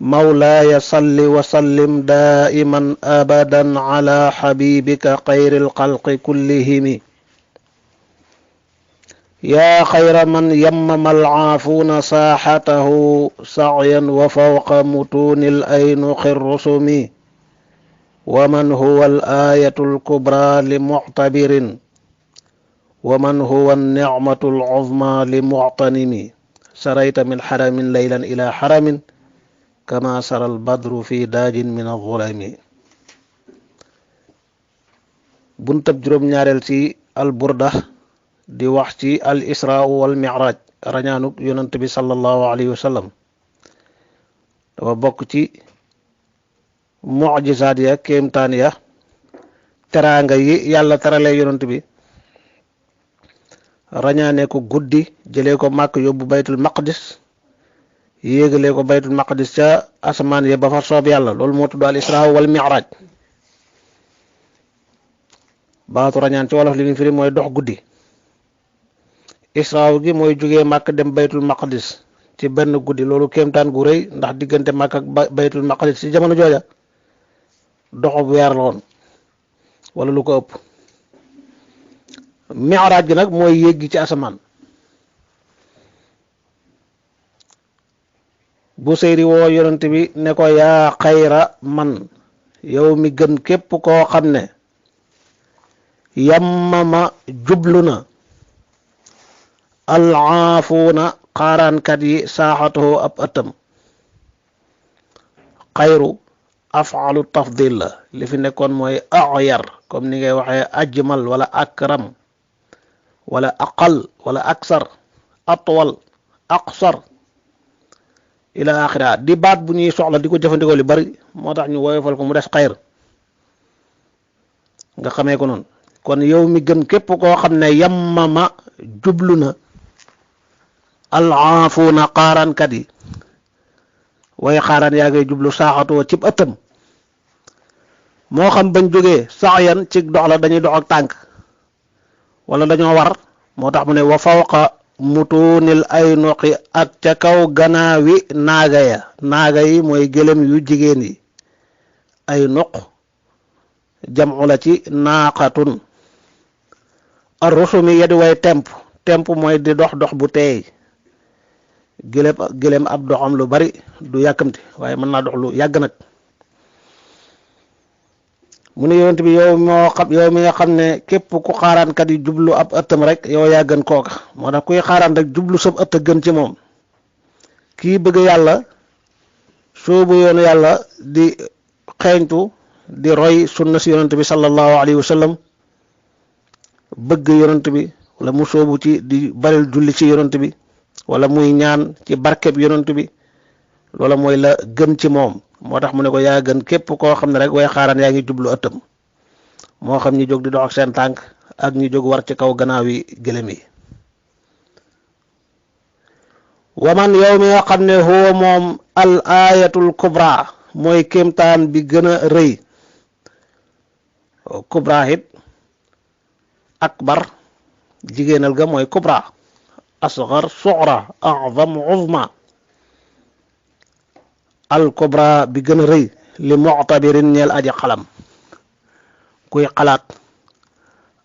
مولاي صل وسلم دائما أبدا على حبيبك خير الخلق كلهم يا خير من يمم العافون ساحته سعيا وفوق متون الأينق الرسم ومن هو الآية الكبرى لمعتبر ومن هو النعمة العظمى لمعتنم سريت من حرم ليلا إلى حرم كما سرى البدر في داج من الظلم buntab juróom ñaareel ci al burda di wax ci al isra wal mi'raj rañaanuk yonent bi sallallahu alayhi wa sallam dafa bokk ci mu'jizaat ya kéemtaan ya teraanga yi yàlla terale yonent bi rañaane ko guddi jëlee ko màkk yóbbu baytul maqdis yéegalee ko baytul maqdis ca asamaan ya ba fa soob yàlla loolu moo tudd al isra wal mi'raj baatu rañaan ci wolof li ñu firi mooy dox guddi isra gi mooy jógee màkk dem baytul maqdis ci benn guddi loolu kéemtaan gu rëy ndax diggante màkk ak baytul maqdis ci jamono jooja doxob weer la woon wala lu ko ëpp mi'raj gi nag mooy yéeg gi ci asamaan bu seyri woo yonent bi ne ko yaa xayra man yow mi gën képp koo xam ne yammama jublu na alaafuuna xaaraankat yi saaxatoo ab ëttam xayru afalu tafdil la li fi nekkoon mooy ayar comme ni ngay waxee ajmal wala akram wala aqal wala aksar atwal aqsar ila axira di baat bu ñuy soxla di ko jëfandikoo li bari moo tax ñu woyofal ko mu des xayr nga xamee ko noonu kon yow mi gën képp koo xam ne yammama jublu na alaafuuna xaaraankat yi way xaaraan yaa ngay jublu saaxatoo cib ëttam moo xam bañ jógee saxyan ci dox la dañuy dox ak tànk wala dañoo war moo tax mu ne wa fawqa mutuunil ay noqi ak ca kaw ganaawi naaga ya naaga yi mooy gëlëm yu jigéen yi ay noq jamu la ci naaqatun ar rusumi yedi way temp mooy di dox dox bu teey gëlëm ab doxam lu bari du yàkkamti waaye mën naa dox lu yàgg nag mu ne yonent bi yow mi nga xam ne képp ku xaaraankat yi jublu ab ëttam rek yow yaa gën kooka moo tax kuy xaaraan rek jublu sab ëtt gën ci moom kii bëgg yàlla soobu yoonu yàlla di xeeñtu di roy sunna si yonent bi sallallahu alayhi wa sallam bëgg yonent bi wala mu soobu ci di baril julli ci yonent bi wala muy ñaan ci barkeb yonent bi loola mooy la gën ci moom moo tax mu ne ko yaa gën képp koo xam ne rek way xaaraan yaa ngi jublu ëttam moo xam ñi jóg di dox ak seen tànk ak ñi jóg war ci kaw gannaaw yi gëlëm yi waman yow mi nga xam ne huwa moom al ayatul kubra mooy kéemtaan bi gën a rëy kubra it akbar jigéenal ga mooy kubra asgar sughra a'zam uzma al kubra bi gën a rëy li mu'tabirin ñeel aji xalam kuy xalaat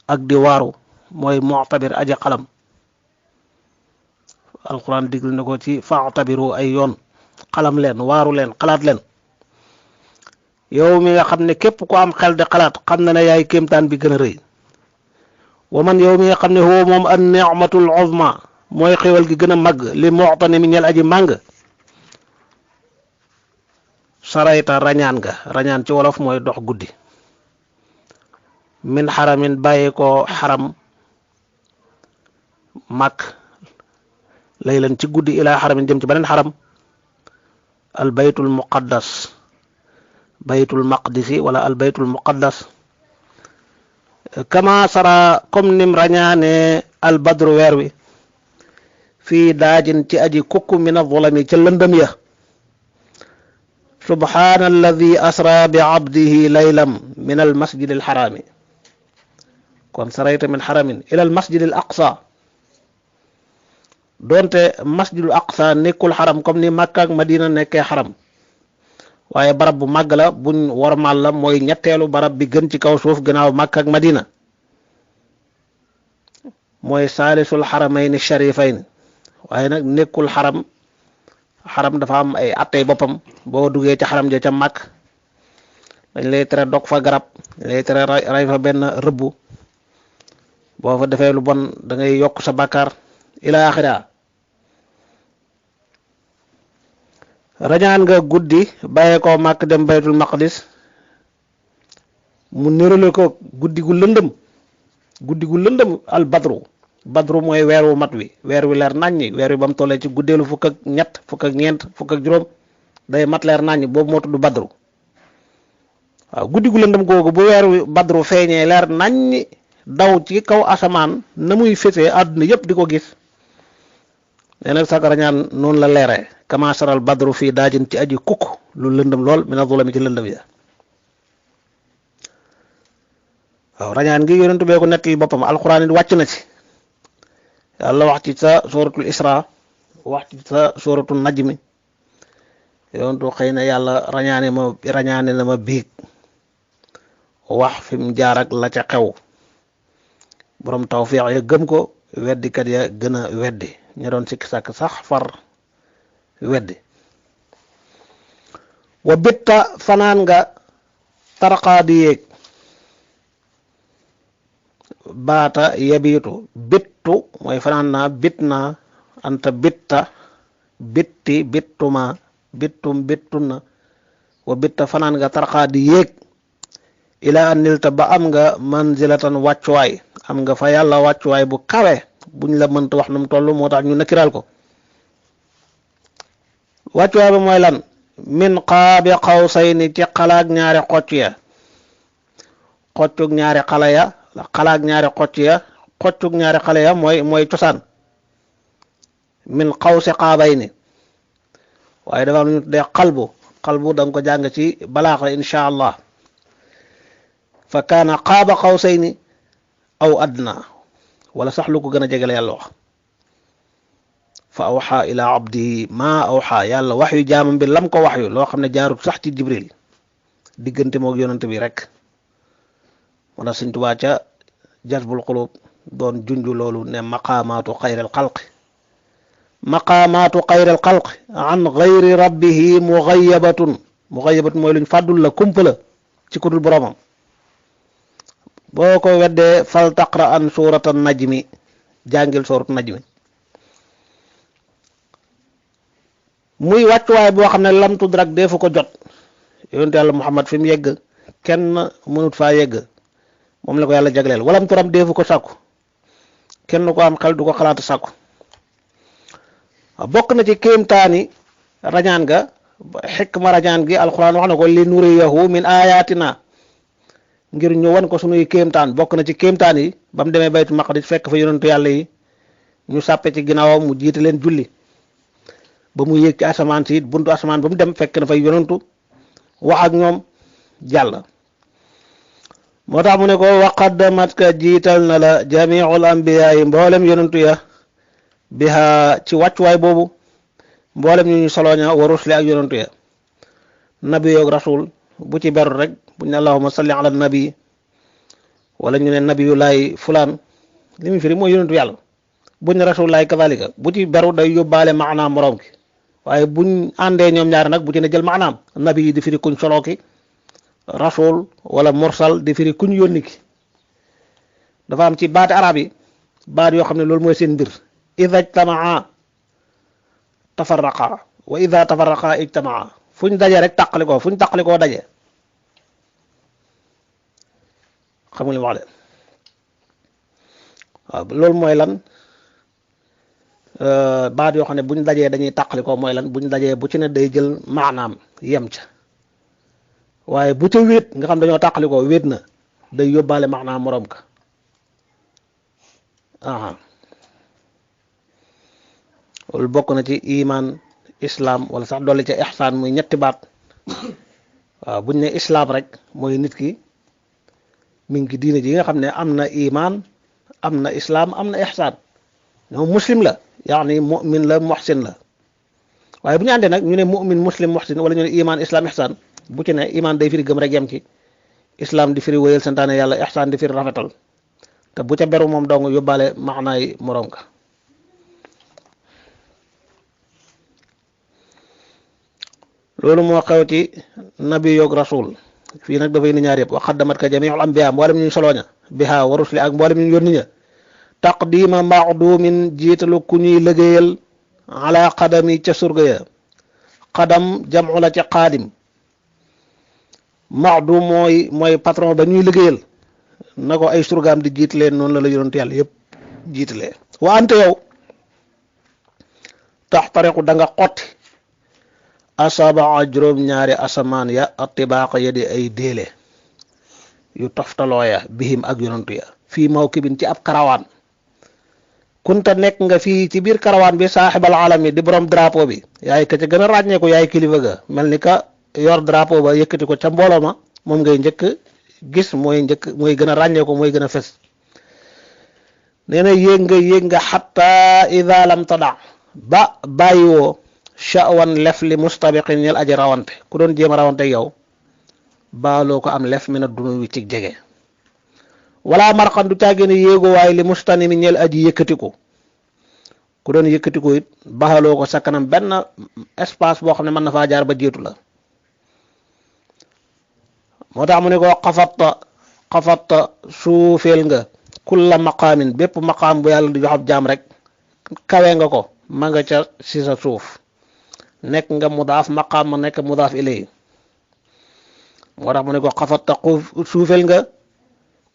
ak di waaru mooy mu'tabir aji xalam alquran diglu na ko ci fa'tabiru ay yoon xalam leen waaru leen xalaat leen yow mi nga xam ne képp ku am xel di xalaat xam na ne yaay kéemtaan bi gën a rëy wa man yow mi nga xam ne huwa moom an ni'matul uzma mooy xéwal gi gën a màgg li mu'tani mi ñeel aji màng sarayta rañaan ci wolof mooy dox guddi min xaramin bàyyi ko xaram màkk laylan ci guddi ilaa xaramin jëm ci beneen xaram al baytul muqaddas baytul maqdisi wala al baytul muqaddas kama sara comme nim rañaane al badru weer wi fii daajin ci aji kukku min az-zulami ca lëndëm ya subhaana alladi asra bi abdihi laylam min al masjid al xaraami kon sarayta min xaramin ila al masjid al aqsa doonte masjidul aqsa nekkul xaram comme ni Makka ak Madina nekkee xaram waaye barab bu màgg la buñ wormal la, mooy ñetteelu barab bi gën ci kaw suuf gannaaw Makka ak Madina, mooy saalisul xaramayni sharifayn. waaye nag nekkul xaram dafa am ay attey boppam. boo duggee ca xaram ja ca Makka dañ lay tere dog fa garab, dañ lay tere ray fa benn rëbbu, boo fa defee lu bon da ngay yokk sa bàkkaar ila axira. rañaan nga guddi bàyyee koo Makka dem baytul maqdis, mu nirale ko guddi gu lëndëm al badru mooy weer wu mat wi, weer wi leer naññi, weer wi ba mu tollee ci guddeelu fukk ak ñett, fukk ak ñeent, fukk ak juróom day mat leer naññi, boobu moo tudd badru. waaw guddi gu lëndëm googu bu weer wi badru feeñee leer naññi daw ci kaw asamaan na muy féetee àdduna yépp di ko gis, nee nag sag rañaan noonu la leeree kama saral badru fii daajin ci aji kukk lu lëndëm lool mina zulami ci lëndëm ya. waaw rañaan gi yonentu bee ko nettali boppam, alxuraan it wàcc na ci. yàlla wax ci sa suratul isra, wax ci sa suratul najmi, yonentu xëy na yàlla rañaane na ma biig, wax fi mu jaar ak la ca xew. borom tawfiix ya gëm ko, weddikat ya gën a weddi, ña doon sikki sàkk sax far weddi. wa bitta fanaan nga tarqaa di yéeg, baata yabiitu, bittu mooy fanaan naa, bit naa, anta bitta, bitti, bittuma, bittum, bittuna. wa bitta fanaan nga tarqaa di yéeg, ila an nilta ba am nga manzilatan wàccuwaay, am nga fa yàlla wàccuwaay bu kawe buñ la mënta wax nu mu toll, moo tax ñu nakkiral ko. wàccuwaay ba mooy lan? min qaabi qawsayni, ci xalaak ñaari xocc ya, xoccug ñaari xale ya, xalaak ñaari xocc ya, xoccug ñaari xale ya mooy cosaan. min qawsi qaabayni, waaye dafa am lu ñu tuddee qalbu da nga ko jàng ci balaaxa insha allah. fa kaana qaaba qawsayni aw adna, wala sax lu ko gën a jege la yàlla wax. fa awxa ila abdihi ma awxa, yàlla wax yu jaamam bi lam ko wax yu, loo xam ne jaarut sax ci jibril, diggante moog yonent bi rek. moo tax Sëñ Tuubaa ca jazbul qulub doon junju loolu ne maqaamaatu xayril xalqi, maqaamaatu xayril xalqi an xayri rabbihi muxayabatun mooy luñ fàddul la, kumpa la ci kudul boromam. boo ko weddee fal taqra an surata najmi, jàngil suratu najmi. muy wàccuwaay boo xam ne lam tudrak defu ko jot. yonent yàlla Muhammad fi mu yegg kenn mënut faa yegg, moom la ko yàlla jagleel. walam turam defu ko sàkku, kenn ko am xel du ko xalaata sàkku. bokk na ci kéemtaani rañaan ga, xikma rañaan gi, alquran wax na ko li nuriyahu min ayatina, ngir ñu wan ko sunuy kéemtaan. bokk na ci kéemtaan yi ba mu demee baytu maqdis fekk fa yonentu yàlla yi ñu sàppe ci ginnaawam, mu jiite leen julli. ba mu yéeg ci asamaan si it buntu asamaan ba mu dem fekk na fay yonentu wax ak ñoom jàll. moo tax mu ne ko waqaddamat ka jiital na la jamiul ambiya yi, mboolem yonentu ya, biha ci wàccuwaay boobu, mboolem ñu solooña wa rusli ak yonentu ya. nabi yoog rasul bu ci beru rek, buñ ne allahumma salli ala nabi, wala ñu ne nabiyullahi fulaan, li mu firi mooy yonentu yàlla. buñ ne rasulullahi kadalika, bu ci beru day yóbbaale maanaam moroom ki, waaye buñ àndee ñoom ñaar nag bu ci ne jël maanaam. nabi yi di firi kuñ soloo ki, rasul wala mursal di firi kuñ yónni ki. dafa am ci baati arab yi baat yoo xam ne loolu mooy seen mbir. ida ijtamaa tafarraqa wa ida tafarraqa ijtamaa, fuñ daje rek tàqalikoo, fuñ tàqalikoo daje. xam nga li ma wax de waaw, loolu mooy lan? baat yoo xam ne buñ dajee dañuy tàqalikoo mooy lan? buñ dajee bu ci ne day jël maanaam yem ca, waaye bu ca wéet nga xam dañoo tàqalikoo wéet na, day yóbbaale maanaam moroom ka. loolu bokk na ci iman, islam, wala sax dolli ca ihsaan, muy ñetti baat. waaw buñ ne islam rek mooy nit ki mi ngi diine ji nga xam ne am na iman, am na islam, am na ihsaan. ñoom muslim la, yaani mu'min la, muhsin la. waaye bu ñu àndee nag ñu ne mu'min muslim muhsin wala ñu ne iman islam ihsan bu ci ne iman day firi gëm rek yem ci, islam di firi wéyal santaane yàlla, ihsan di firi rafetal, te bu ca beru moom dong yóbbaale maxnaay moroom ka. loolu moo xew ci nabi yoog rasul fii nag dafay ni ñaar yëpp wa xaddamat ka jamiul anbiya mboolem ñu solooña biha wa rusli ak mboolem ñu yónni ña taqdima maxdumin jiitalu ku ñuy liggéeyal ala qadami ca surga ya. qadam jam'u la ca qaadim, maxdum mooy patron ba ñuy liggéeyal na ko ay surgaam di jiitalee noonu la yonent yàlla yëpp jiitalee. wa ante yow taxtariqu da nga xotti asabaa juróom-ñaari asamaan ya atibaaqa ya di ay déele yu toftaloo ya bihim ak yonantu ya fii mawkibin ci ab karawaan. kunta nekk nga fii ci biir karawaan bi saaxibal alami di borom drapeau bi, yaay ka ca gën a ràññeeku, yaay kilifa ga, mel ni ka yor drapeau ba yëkkati ko ca mbooloo ma moom ngay njëkk gis, mooy gën a ràññeeku, mooy gën a fes. nee na yéeg nga xatta ida lam tada ba bàyyiwoo sha'wan lef li mustabiqin ñel aji rawante, ku doon jéem a rawante yow baaloo ko am lef mi na dunu wi ci jege. wala marqan du caagéene yéego waaye li mustanimi ñel aji yëkkatiku, ku doon yëkkatiku it baaloo ko sa kanam benn espace boo xam ne mën na faa jaar ba jiitu la. moo tax mu ne ko xafatta suufeel nga kulla maqaamin bépp maqaam bu yàlla di jox ab jaam rek kawe nga ko, ma nga ca si sa suuf, nekk nga mudaaf maqaam ma nekk mudaaf ilay. moo tax mu ne ko xafatta suufeel nga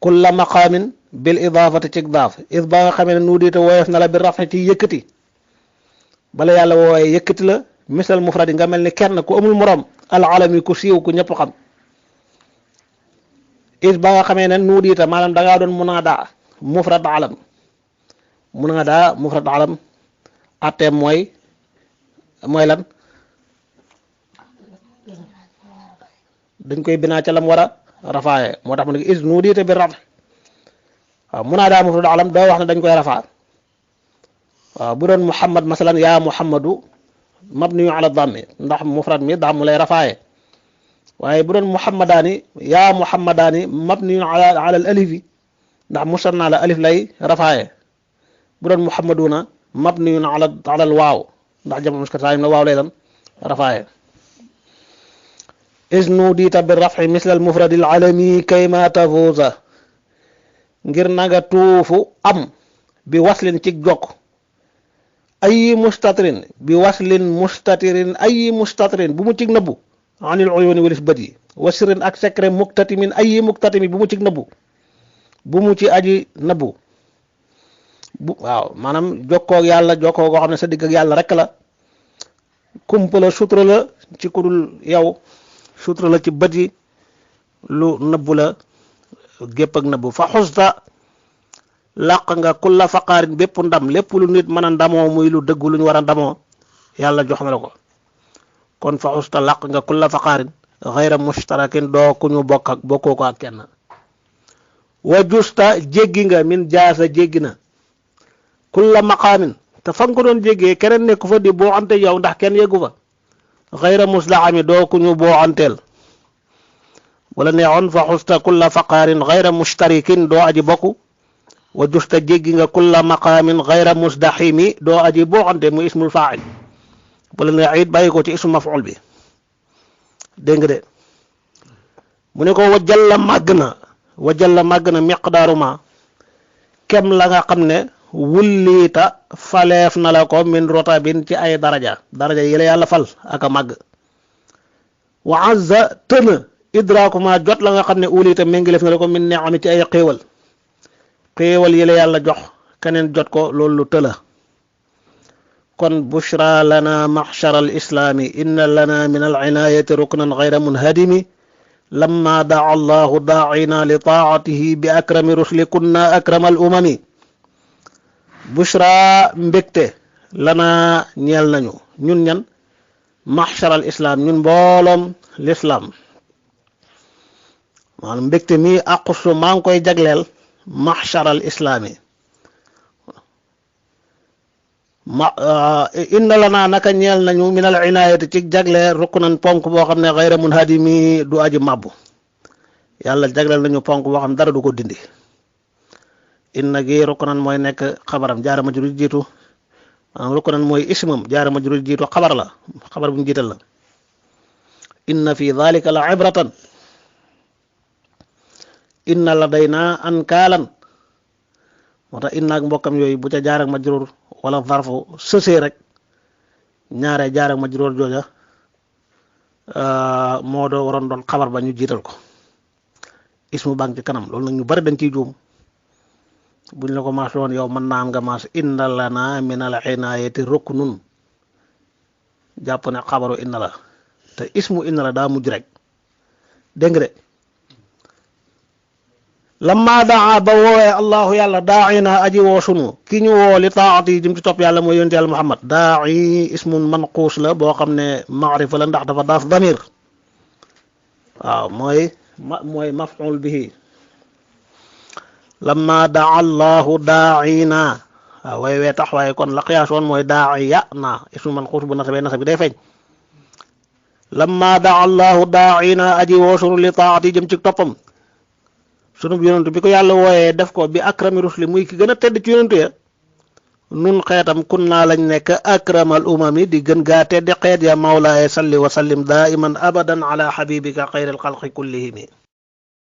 kulla maqaamin bil idaafati ci daaf is ba nga xamee ne nuudiite woyof na la bi rafet ci yëkkati, bala yàlla wooye yëkkati la misal mufradi nga mel ni kenn ku amul morom, al alami ku siiw ku ñëpp xam. is ba nga xamee ne nuudiite maanaam da ngaa doon munaada mufrad alam, munaada mufrad alam atteem mooy lan, dañ koy binaa ca lam war a rafaaye. moo tax mu ne is nuudiite bi raf, waaw munaada mufrad alam doo wax ne dañ koy rafaa. waaw bu doon muhammad masalan yaa muhammadu mabniyu ala dammi, ndax mufrad mi damm lay rafaaye. waaye bu doon muhammadaani yaa muhammadaani mabniyu ala al alifi, ndax musanna la alif lay rafaaye. bu doon muhammaduna mabniyun ala al waaw, ndax jamu muskar saalim la waaw lay doon rafaaye. is nuudiita bi raf'i misla al mufrad al alami kayma tafuuza, ngir naga tuufu am bi waslin ci jokk ay mustatirin bi waslin mustatirin ay mustatirin bu mu cig nëbbu anil uyuni walis bët yi, wasirin ak secret muktatimin ay muktatimi bu mu cig nëbbu, bu mu ci aji nëbbu. waaw maanaam jokkoo ak yàlla jokkoo goo xam ne sa digg ak yàlla rek la, kumpa la, sutura la ci kudul yow, sutura la ci bët yi, lu nëbbu la gépp ak nëbbu. fa xusta làq nga kulla faqaarin bépp ndam, lépp lu nit mën a ndamoo muy lu dëggu lu ñu war a ndamoo yàlla jox na la ko. kon fa xusta làq nga kulla faqaarin xayra mushtarakin doo ku ñu bokkoo ko ak kenn. wa justa jéggi nga min jaasa jéggi na kulla maqaamin, te fa nga ko doon jéggee keneen nekku fa di boo ante yow ndax kenn yeggu fa, xayra muslaami doo ku ñu boo anteel. wala neexoon fa xusta kulla faqaarin xayra mushtarikin doo aji bokku, wa justa jéggi nga kulla maqaamin xayra musdaximi doo aji boo ante muy ismul faa'il, wala neex it bàyyi ko ci ismu maf'ul bi. dégg nga de mu ne ko wajalla màgg na miqdaaru ma kem la nga xam ne wulliita faleef na la ko min rotabin ci ay daraja yi la yàlla fal ak a màgg. wa azza tëna idraaku ma jot la nga xam ne uliita méngileef na la ko min ni'ami ci ay xéewal yi la yàlla jox keneen jot ko loolu lu tëla. kon bushra lana maxshara al islaami inna lana min al inaayati ruknan gayra munhadimi lamma daa allahu daacina li taatihi bi akrami rusli kunna akrama al umami. bushra mbégte lana ñeel nañu ñun ñan maxshara al islaam ñun mbooloom l'islam, maanaam mbégte mi aqusu maa ngi koy jagleel maxshara al islaami, ma inna lana naka ñeel nañu min al inaayati ci jagle ruknan ponk boo xam ne xayra munhadimi du aji mabbu yàlla jagleel nañu ponk boo xam dara du ko dindi inna gi ruknan mooy nekk xabaram jaara majrur jiitu ruknan mooy ismam jaara majrur jiitu xabar la xabar bu ñu jiital la inna fi dhalika la ibratan inna ladayna ankaalan moo tax inna ak mbokkam yooyu bu ca jaar ak majrur wala zarfu sësee rek ñaare jaar ak majrur jooja moo doo waroon doon xabar ba ñu jiital ko ismu baa ngi ci kanam loolu nag ñu bari dañ ciy juum buñ la ko maas woon yow mën naa am nga maas inna lana min al inaayati ruknun jàpp ne xabaru inna la te ismu inna la daa mujj rek dégg nga de lamma daa ba woowee allahu yàlla daa'ina aji woo sunu ki ñu woo li taati yi jëm ci topp yàlla mooy yonent yàlla muhammad daa'i ismun manquus la boo xam ne maarifa la ndax dafa daaf damir waaw mooy maf'ul bihi lamma daa allahu daa'ina waaw way wee tax waaye kon la qiyaas woon mooy daa'iya na ismu manquus bu nasabee nasab bi day feeñ lamma daa allahu daa'ina aji woo sunu li taati jëm ci toppam sunu yonentu bi ko yàlla wooyee def ko bi akrami rusli muy ki gën a tedd ci yonentu ya nun xeetam kun naa lañ nekk akramal umami di gën gaa teddi xeet ya mawlaaye salli wa sallim daiman abadan ala xabibika xayril xalqi kullihimi